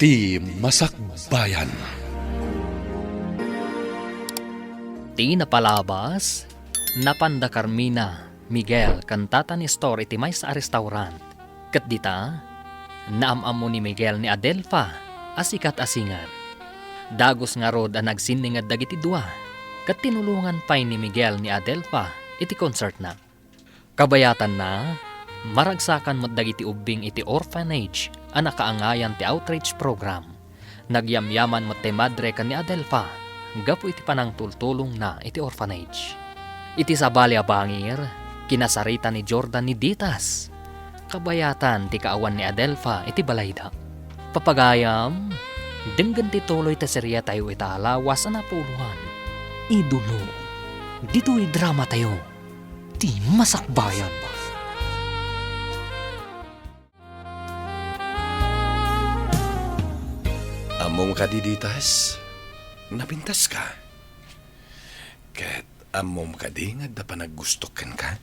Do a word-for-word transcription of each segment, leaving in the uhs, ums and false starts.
Ti Masakbayan. Ti napalabas, napan da Carmina, Miguel, ken Tata Nestor iti maysa a restaurant. Ket dita, naam-ammo ni Miguel ni Adelfa a sikat a singer. Dagus ngarud a nagsinninged dagiti dua, ket tinulongan pay ni Miguel ni Adelfa iti concertna. Kabayatanna, maragsakan met dagiti ubbing iti orphanage a nakaangayan ti outreach program. Nagyamyaman met ti madre ken ni Adelfa gapu iti panangtultulongna iti orphanage. Iti sabali a bangir, kinasarita ni Jordan ni Ditas. Kabayatan ti kaawan ni Adelfa iti balayda. Papagayam, denggen ti tuloy ti serietayo ita a lawas a napuloan. Idolo, ditoy dramatayo. Ti Masakbayan. Ammom kadi, Ditas? Napintaska? Ket ammom kadi nga adda panaggustok kenka?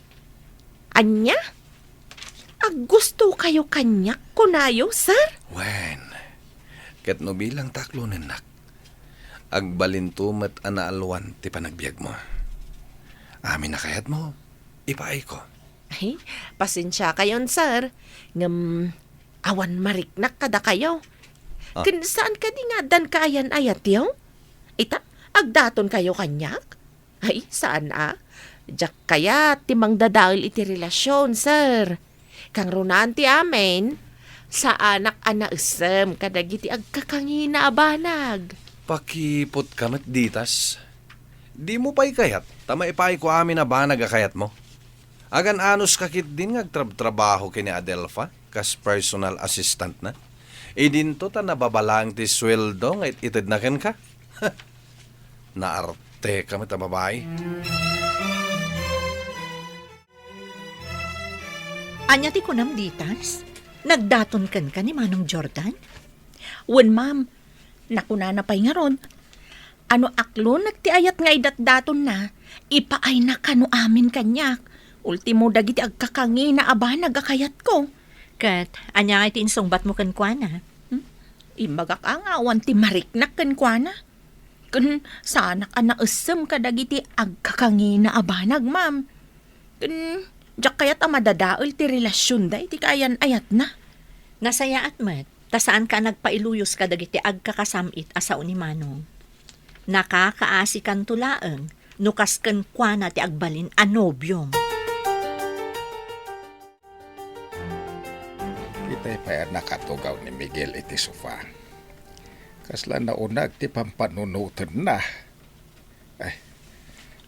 Ania? Aggustokayo kaniak, kunayo, sir? Wen, ket no bilang taklonennak, agbalinto met a naalwan ti panagbiagmo. Amin a kayatmo, ipaayko. Ay, pasensiakayon, sir. Ngem, awan mariknak kadakayo. Ah. Ken saan kadi nga addan kaayan-ayatyo? Ita, agdatonkayo kaniak? Ay, saan a? Diak kayat ti mangdadael iti relasyon, sir. Kangrunaan ti amin, saanak a naessem kadagiti agkakangina a banag. Pakiputka met, Ditas. Dimo pay kayat ta maipaayko amin a banag a kayatmo? Agan-anos ka ketdin nga agtrabtrabaho ken ni Adelfa kas personal assistant na? Idinto ta nababalaeng ti sueldo nga it-itedna kenka? Naarteka met a babai. Ania ti kunam, Ditas? Nagdaton kenka ni Manong Jordan? Wen, ma'am, nakunana pay ngarud, a no aklonek ti ayat nga idatdatonna, ipaayna kano amin kaniak. Ultimo dagiti agkakangina a banag a kayatko. Ket ania ngay ti insungbatmo kenkuana? Hmm? Imbagak a nga awan ti mariknak kenkuana. Ken saanak a naessem kadagiti agkakangina a banag, ma'am. Ken diak kayat a madadael ti relasionda iti kaayan-ayatna. Nasayaat met, ta saanka a nagpailuyos kadagiti agkakasam-it a sao ni Manong. Nakakaasikanto laeng no kas kenkuana ti agbalin a nobiom. Itay pay a nakatugaw ni Miguel iti sofa. Kasla naunag ti pampanunotenna. Ay,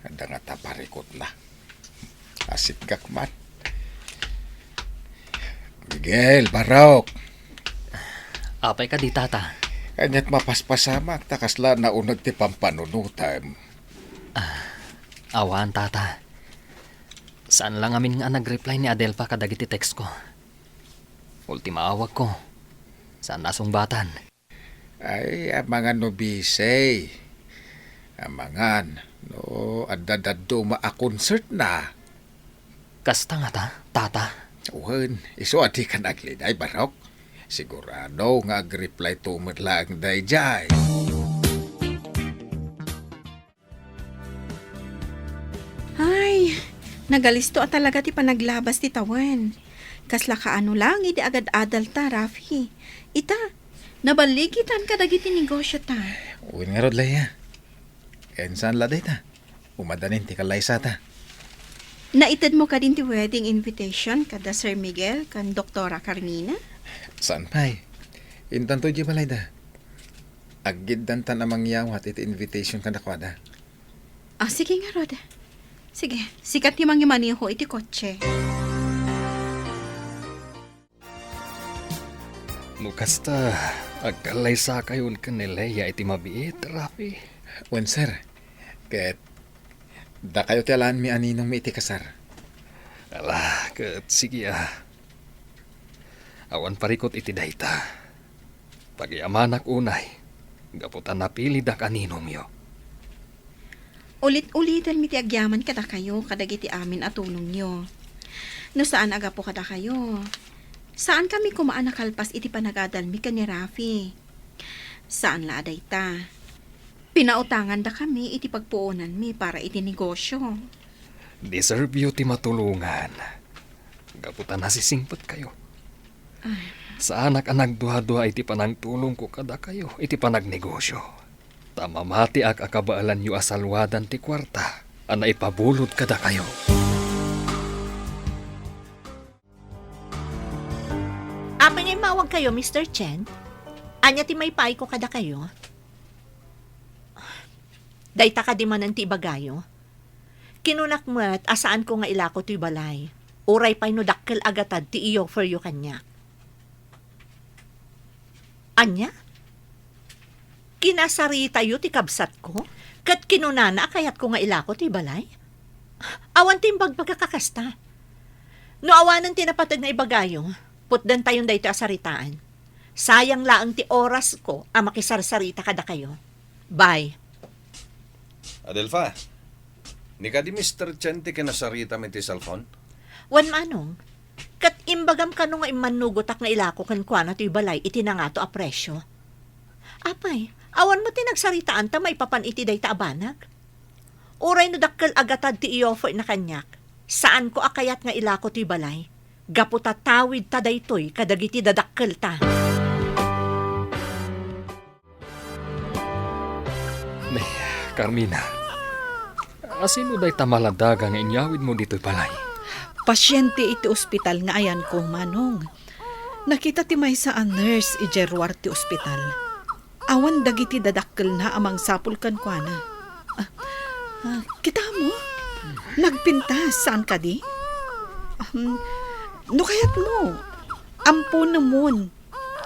adda ngata parikutna. Asitgak man. Miguel, Barok. Apay kadi, Tata? Ania't mapaspasamak ta kasla naunag ti pampanunotem? Ah, awan, Tata. Saan la ngamin nga nag-reply ni Adelfa kadagiti text ko. Ultima awagko. Saan nasungbatan. Ay, amangan no busy. Amangan no adda dadduma a concert na. Kasta ngata, Tata? Wen, isu a dikan agliday, Barok. Sigurado nga ag-reply to met laeng daydiay. Ay, nagalisto a talaga ti panaglabas ti tawen. Kasla kaano lang idi agad-adal ta, Rafi. Ita, naballigitan kadagiti negosio ta. Wen ngarud, Leia. Ken saan la dayta? Umadanin ti kallaysata. Naitedmo kadin ti wedding invitation kada Sir Miguel ken Doktora Carmina? Saan pay? Intanto idiay balayda. Aggiddantan a mangyawat iti invitation kadakuada. Ah, sige ngarud. Sige, sika ti mangimaneho iti kotse. No kasta, agkallaysakayon ken ni Leia iti mabiit, Rafi? Wen, sir. Ket dakayo ti alaenmi a ninongmi iti kasar. Ala, ket sige a. Awan parikut iti dayta. Pagyamanak unay, gapu ta napilidak a ninongyo. Ulit-ulitenmi ti agyaman kadakayo kadagiti amin a tulongyo. No saan a gapu kadakayo, saankami koma a nakalpas iti panagadalmi ken ni Rafi. Saan la a dayta. Pinautangandakami iti pagpuonanmi para iti negosyo. Deserve yo ti matulongan. Gapu ta nasisingpetkayo. Ay. Saanak a nagduadua iti panangtulongko kadakayo iti panagnegosyo. Ta mamatiak a kabaelanyo a salwadan ti kuarta a naipabulod kadakayo. Apay nga immawagkayo, Mister Chen? Ania ti maipayko kadakayo? Dayta kadi manen ti ibagayo? Kinunak met a saanko nga ilako toy balay, uray pay no dakkel a gatad ti i-offeryo kaniak. Ania? Kinasaritayo ti kabsatko, ket kinunana a kayatko nga ilako ti balay? Awan ti imbagbaga a kasta. No awanen ti napateg nga ibagayo, putdentayon daytoy a saritaan. Sayang laeng ti orasko a makisarsarita kadakayo. Bye. Adelfa, ni kadi Mister Chen ti kinasaritam iti cellphone? Wen, Manong. Ket imbagam kano nga immannugotak nga ilako kenkuana toy balay iti nangato a presio? Apay, awan met ti nagsaritaan ta maipapan iti dayta a banag? Uray no dakkel a gatad ti i-offer na kaniak, saanko a kayat nga ilako toy balay, gapu ta tawidta daytoy kadagiti dadakkelta. Ne, Carmina, asino dayta maladaga nga inyawidmo ditoy balay? Pasyente iti ospital nga ayanko, Manong. Nakita ti maysa a nurse idiay ruar ti ospital. Awan dagiti dadakkelna a mangsapul kenkuana. Ah, ah, kitamo? Nagpintas, saan kadi? Um, no kayatmo, amponemon.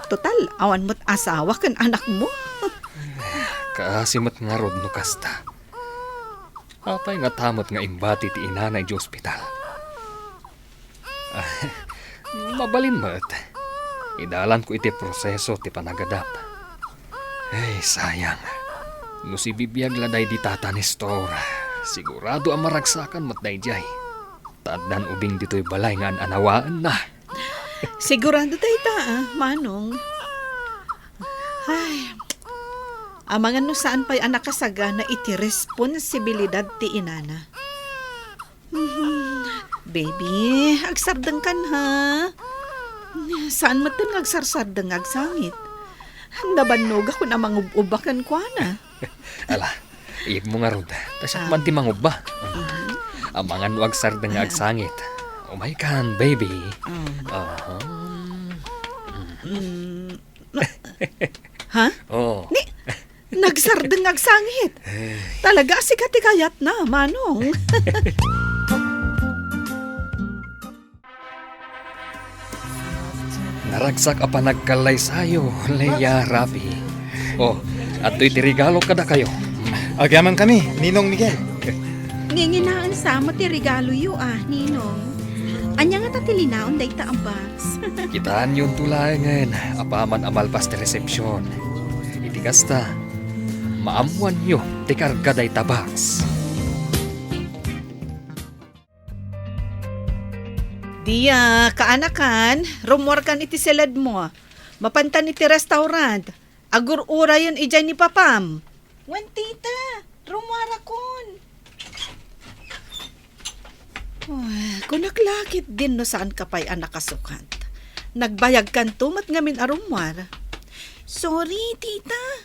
Total, awan met asawa ken anakmo. Kaasi met ngarud no kasta. Apay nga ta met nga imbati ti inana idiay ospital? Ah, mabalin met. Idalanko iti proseso ti panagadap. Ay, sayang. No sibibiag la daydi Tata Nestor, sigurado a maragsakan met daydiay. Ta addan ubing ditoy balay nga an-anawaenna. Sigurado dayta, ah, Manong. Ay, amangan no saan pay a nakasagana iti responsibilidad ti inana. Mhm. Baby, agsardengkan, ha? Saan metten nga agsarsardeng nga agsangit. Nabannogakon a mangub-ubba kenkuana. Ala, iyegmo ngarud, ta siak Ah. man ti mangubba. Mhm. Amangan no agsardeng nga Ah. agsangit. Umaykan, baby. Ah. Aha. Mm. Ha? Oh. Ni, nagsardeng nga agsangit. Eh. Talaga, sika ti kayatna, Manong. Naragsak a panagkallaysayo, Lea, Rafi. Oh, adtoy ti regalo kadakayo. Agyamankami, Ninong Miguel. Nginginaen sa met ti regaloyo, a, Ninong. Ania ngata ti linaon dayta a box? Kitaenyo laengen, apaman a malpas ti resepsiyon. Iti kasta, maammoanyo ti karga dayta box. Dia, kaanakan, rummuarkan iti siledmo. Mapantan iti restaurant. Agur-urayen idiay ni papam. Wen, tita, rummuarakon. Uy, kunak la ketdin no saanka pay a nakasukat. Nagbayagkanto met ngamin a rummuar. Sorry, tita.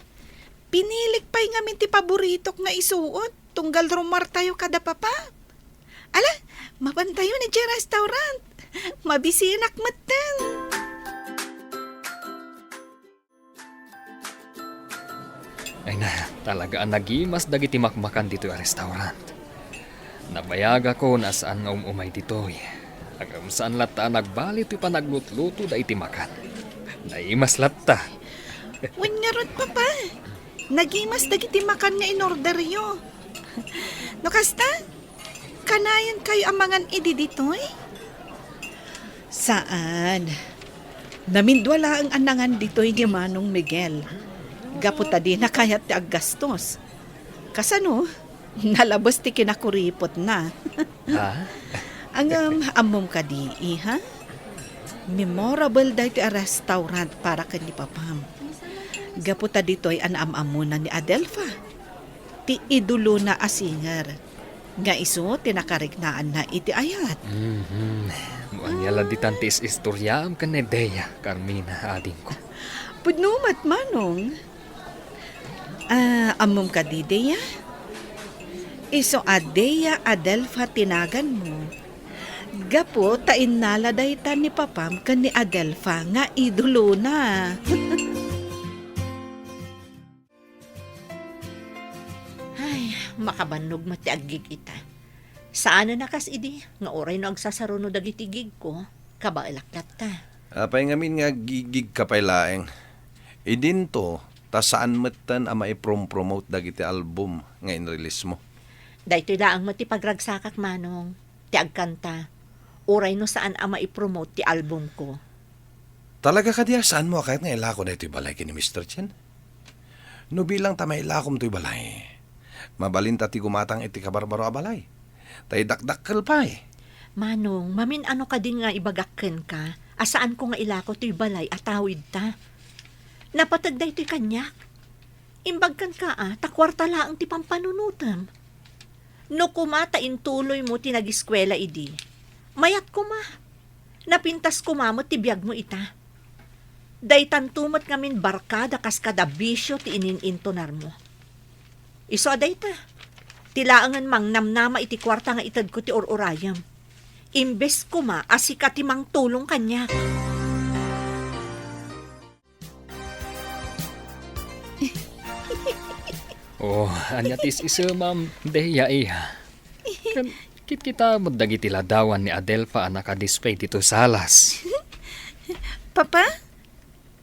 Pinilik pay ngamin ti paboritok nga isuot tunggal rummuartayo kada papa. Ala, mapantayon idiay restaurant. Mabisinak metten. Ay na, talaga a nagimas dagiti makmakan ditoy a restaurant. Nabayagakon a saan nga um-umay ditoy. Ngem saan latta a nagbali toy panaglutlutoda iti makan. Naimas latta. Wen ngarud, Papa. Nagimas dagiti makan nga inorderyo. No kasta, kanayon kayo a mangan idi ditoy? Saan. Namindua laeng a nangan ditoy ni Manong Miguel. Gapu ta dina kayat ti aggastos. Kasano? Nalabes ti kinakuripotna. Ha? Ngem, ammom kadi, iha? Memorable daytoy a restaurant para ken ni Papam. Gapu ta ditoy a naam-ammona ni Adelfa, ti idolona a singer, nga isu ti nakariknaanna iti ayat. Mhm. No ania la ditan ti is-istoriaam ken ni Dea, Carmina, adingko. Pudno met, Manong. Ah, ammom kadi, Dea? Isu a Dea Adelfa ti naganmo. Gapu ta innala dayta ni Papam ken ni Adelfa nga idolona. Ay, makabannog met ti aggigita. Saanen a kas idi nga uray no agsasaruno dagiti gigko, kabaelak latta. Apay ngamin nga aggigigka pay laeng? Idinto, ta saan metten a maiprompromote dagiti album nga inrelease mo. Daytoy laeng met ti pagragsakak, Manong, ti agkanta, uray no saan a maipromote ti albumko. Talaga kadi a saanmo a kayat nga ilako daytoy balay ken ni Mister Chen? No bilang ta mailakom toy balay, mabalinta ti gumatang iti kabarbaro a balay. Ta idakdakkel pay. Manong, mamin-ano kadi nga ibagak kenka a saanko nga ilako toy balay a tawidta? Napateg daytoy kaniak. Imbag kenka a ta kuarta laeng ti pampanunotem. No koma ta intuloymo ti nagiskuela idi, mayat koma. Napintas koma met ti biagmo ita. Daytanto met ngamin barkada kas kada bisio ti inin-intonarmo. Isu a dayta, ti laengen mangnamnama iti kuarta nga itedko ti ur-urayem. Imbes koma a sika ti mangtulong kaniak. Oh, ania ti is-isemam, Dea, iya? Ken kitkita met dagiti ladawan ni Adelfa a nakadisplay ditoy salas. Papa,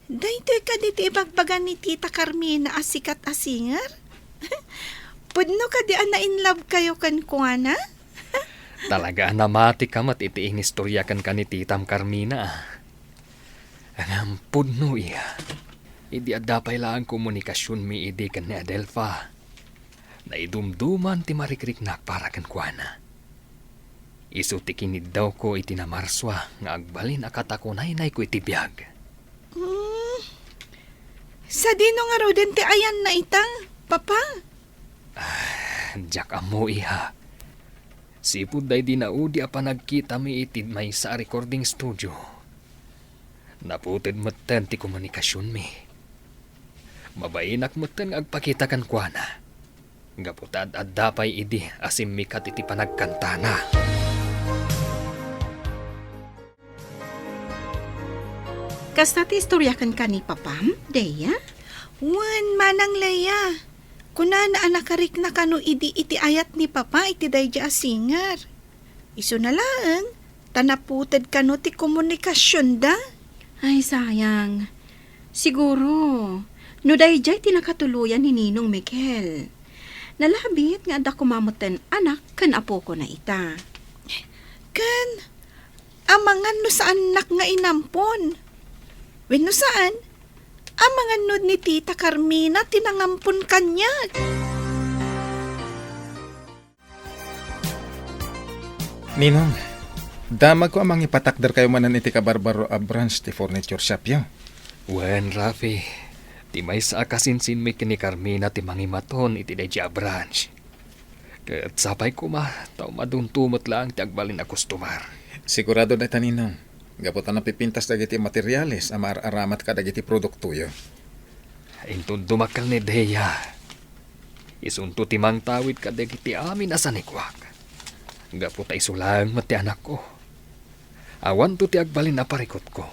daytoy kadi ti ibagbaga ni Tita Carmina a sikat a singer? Pudno kadi a na-in love kayo kenkuana? Talaga a namatika met iti inistorya kenka ni Titam Carmina. Ngem pudno, iya. Idi adda pay laeng komunikasionmi idi ken ni Adelfa, naidumduman ti marikriknak para kenkuana. Isu ti kiniddawko iti namarsua nga agbalin a katakunaynayko iti biag. Hmm. Sadino ngaruden ti ayanna ita, Papa? Ah, diak ammo, iha. Sipud daydi naudi a panagkitami iti maysa a recording studio, naputed metten ti komunikasionmi. Mabainak metten nga agpakita kenkuana, gapu ta ad-adda pay idi a simmikat iti panagkantana. Kasta ti istorya kenka ni Papam, Dea? Wen, Manang Lea. Kunana a nakarikna kano idi iti ayat ni Papa iti daydi a singer. Isuna laeng, ta naputed kano ti komunikasionda. Ay, sayang. Siguro, no daydiay ti nakatuloyan ni Ninong Miguel. Nalabit nga adda koma metten anak ken apokona ita. Ken, amangan no saannak nga inampon. Wenno saan, amangan no ni Tita Carmina ti nangampon kaniak. Ninong, damagko a mangipatakderkayo manen iti kabarbaro a branch ti furniture shopyo. Wen, Rafi, ti maysa a kasinsinmi ken ni Carmina ti mangimaton iti daydi a branch. Ket sapay koma, ta umadunto met laeng ti agbalin a customer. Sigurado dayta, Ninong, gapu ta napipintas dagiti materiales a maar-aramat kadagiti produktoyo. Inton dumakkel ni Dea, isunto ti mangtawid kadagiti amin a sanikuak. Gapu ta isu laeng met ti anakko. Awanto ti agbalin a parikutko.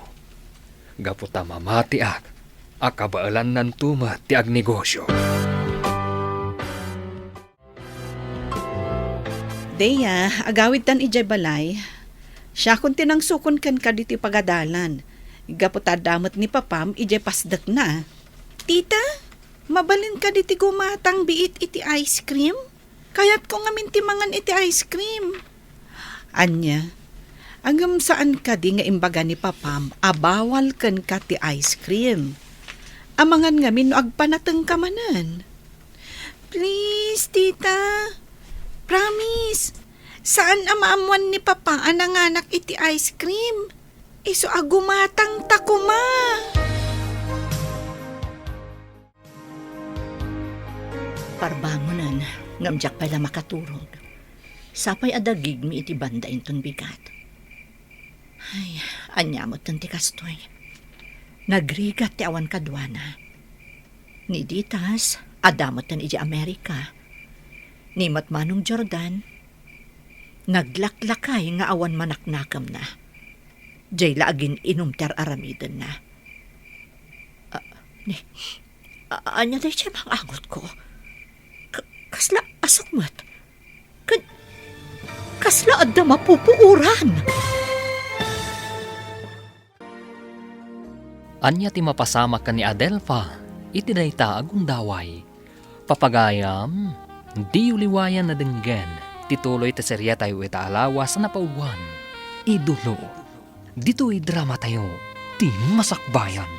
Gapu ta mamatiak a kabaelannanto met ti agnegosio. Dea, agawidtan idiay balay. Siakon ti nangsukon kenka ditoy pagadalan. Gapu ta adda met ni Papam idiay pasdekna. Tita, mabalin kadi ti gumatang biit iti ice cream? Kayatko ngamin ti mangan iti ice cream. Ania? Ngem saan kadi nga imbaga ni Papam a bawal kenka ti ice cream? Amangan ngamin no agpanatengka manen. Please, Tita. Promise. Saan a maammuan ni Papa a nanganak iti ice cream. Isu a gumatangta koma. Parbangonen, ngem diak pay la makaturog. Sapay a dagigmi iti banda inton bigat. Ay, ania metten ti kastoy? Nagrigat ti awan kaduana. Ni Ditas, adda metten iti Amerika. Ni met Manong Jordan, naglaklakay nga awan manaknakemna. Diay la agin-inum ti ar-aramidenna. Ah, ni, a-, ania daydiay mangangotko? Ka-, kasla asukmet? Ken kasla adda mapupuoran? Ania ti mapasamak ken ni Adelfa iti dayta a gundaway? Papagayam, diyo liwayan a denggen ti tuloy ti seriatayo ita a lawas a napauloan, Idolo. Ditoy dramatayo, Ti Masakbayan.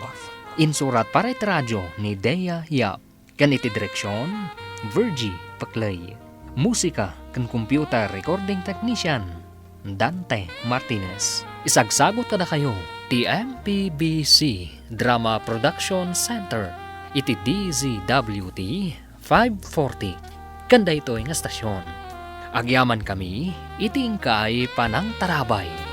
Insurat para iti radio ni Dea Yap. Ken iti direksion, Virgie Paclay. Musika ken computer recording technician, Dante Martinez. Isagsagut kadakayo ti M P B C Drama Production Center iti D Z W T five forty. Ken daytoy nga stasyon, agyamankami iti inkay panangtarabay.